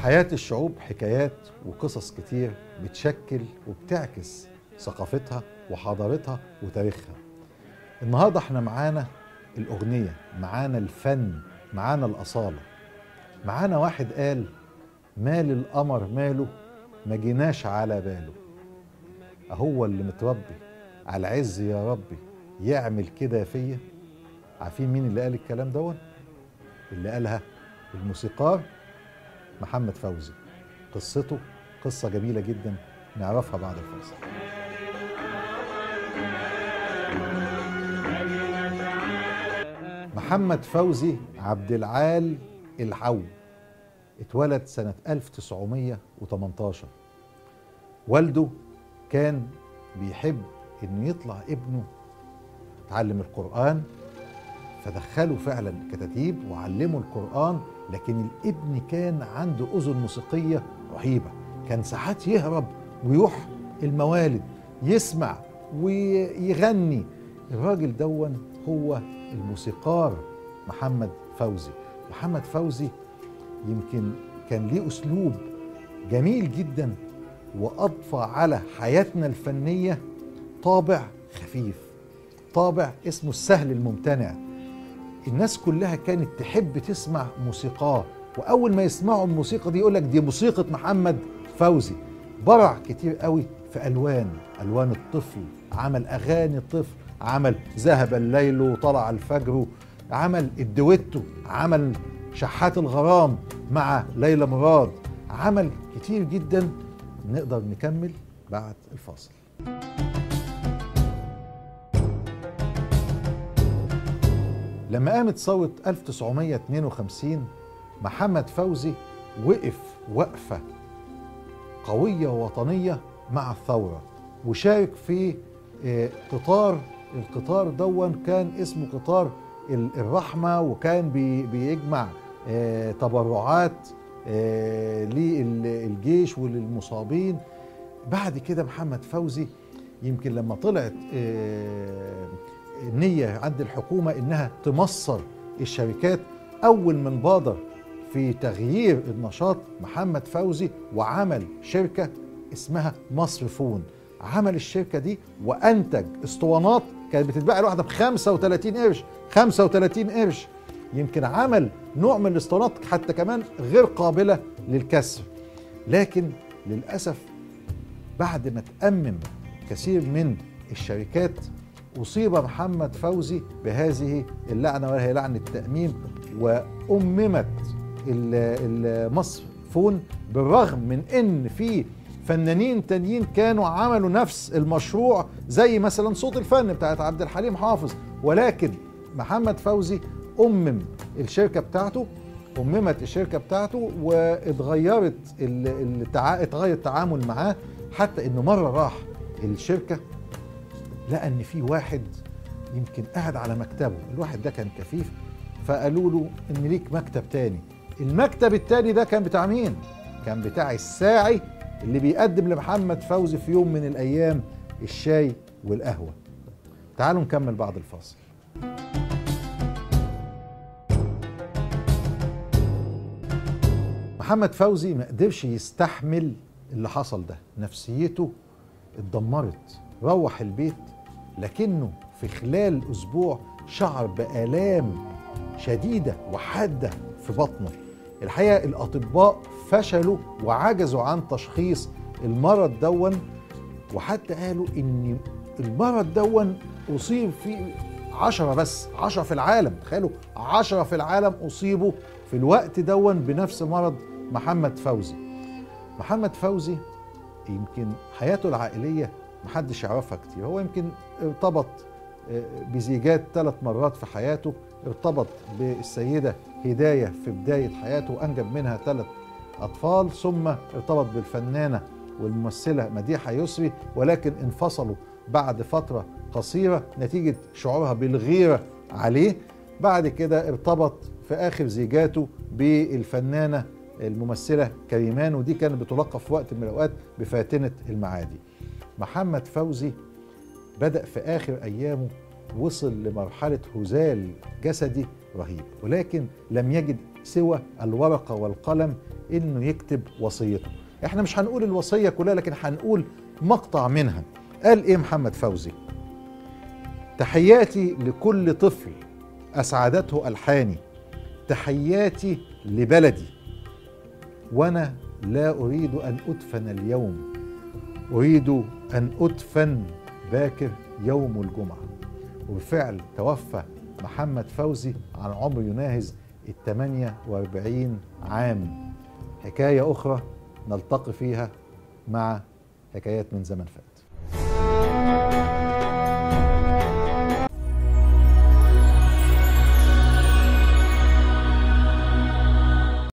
حياة الشعوب حكايات وقصص كتير بتشكل وبتعكس ثقافتها وحضارتها وتاريخها. النهاردة احنا معانا الأغنية، معانا الفن، معانا الأصالة، معانا واحد قال مال القمر ماله ما جيناش على باله. أهو اللي متربي على العز يا ربي يعمل كده فيا. عارفين مين اللي قال الكلام دون؟ اللي قالها الموسيقار محمد فوزي. قصته قصة جميلة جدا نعرفها بعد الفاصل. محمد فوزي عبد العال الحو اتولد سنة 1918. والده كان بيحب انه يطلع ابنه يتعلم القرآن، فدخله فعلا كتاتيب وعلمه القرآن، لكن الابن كان عنده أذن موسيقية رهيبة، كان ساعات يهرب ويروح الموالد يسمع ويغني. الراجل دون هو الموسيقار محمد فوزي. محمد فوزي يمكن كان ليه أسلوب جميل جدا وأضفى على حياتنا الفنية طابع خفيف، طابع اسمه السهل الممتنع. الناس كلها كانت تحب تسمع موسيقاه، وأول ما يسمعوا الموسيقى دي يقولك دي موسيقى محمد فوزي. برع كتير قوي في ألوان الطفل، عمل أغاني الطفل، عمل ذهب الليل وطلع الفجر، عمل الدويتو، عمل شحات الغرام مع ليلى مراد، عمل كتير جدا. نقدر نكمل بعد الفاصل. لما قامت ثورة 1952 محمد فوزي وقف وقفة قوية ووطنية مع الثورة، وشارك في قطار، القطار دون كان اسمه قطار الرحمة، وكان بيجمع تبرعات للجيش وللمصابين. بعد كده محمد فوزي يمكن لما طلعت النية عند الحكومة إنها تمصر الشركات، أول من بادر في تغيير النشاط محمد فوزي، وعمل شركة اسمها مصر فون. عمل الشركة دي وأنتج اسطوانات كانت بتتباع الواحدة ب 35 قرش، 35 قرش. يمكن عمل نوع من الاسطوانات حتى كمان غير قابلة للكسر. لكن للأسف بعد ما تأمم كثير من الشركات أصيب محمد فوزي بهذه اللعنة، وهي لعنة التأميم، وأممت مصر فون، بالرغم من إن في فنانين تانيين كانوا عملوا نفس المشروع زي مثلا صوت الفن بتاعت عبد الحليم حافظ، ولكن محمد فوزي أمم الشركة بتاعته، أممت الشركة بتاعته واتغيرت اتغير التعامل معاه، حتى إنه مرة راح الشركة لقى إن في واحد يمكن قاعد على مكتبه، الواحد ده كان كفيف، فقالوا له إن ليك مكتب تاني. المكتب التاني ده كان بتاع مين؟ كان بتاع الساعي اللي بيقدم لمحمد فوزي في يوم من الأيام الشاي والقهوة. تعالوا نكمل بعد الفاصل. محمد فوزي ما قدرش يستحمل اللي حصل ده، نفسيته اتدمرت، روح البيت، لكنه في خلال أسبوع شعر بآلام شديدة وحادة في بطنه. الحقيقة الأطباء فشلوا وعجزوا عن تشخيص المرض دون، وحتى قالوا إن المرض دون أصيب فيه 10 بس، 10 في العالم، تخيلوا 10 في العالم أصيبوا في الوقت دون بنفس مرض محمد فوزي. محمد فوزي يمكن حياته العائلية محدش يعرفها كتير، هو يمكن ارتبط بزيجات 3 مرات في حياته، ارتبط بالسيدة هداية في بداية حياته وأنجب منها 3 أطفال، ثم ارتبط بالفنانة والممثلة مديحة يسري، ولكن انفصلوا بعد فترة قصيرة نتيجة شعورها بالغيرة عليه. بعد كده ارتبط في آخر زيجاته بالفنانة الممثلة كريمان، ودي كانت بتلقب في وقت من الأوقات بفاتنة المعادي. محمد فوزي بدأ في آخر أيامه وصل لمرحلة هزال جسدي رهيب، ولكن لم يجد سوى الورقة والقلم إنه يكتب وصيته. احنا مش هنقول الوصية كلها، لكن هنقول مقطع منها. قال إيه محمد فوزي؟ تحياتي لكل طفل أسعدته ألحاني، تحياتي لبلدي، وأنا لا أريد أن أدفن اليوم، أريد أن أدفن باكر يوم الجمعة. وبالفعل توفى محمد فوزي عن عمر يناهز 48 عام. حكاية أخرى نلتقي فيها مع حكايات من زمن فات.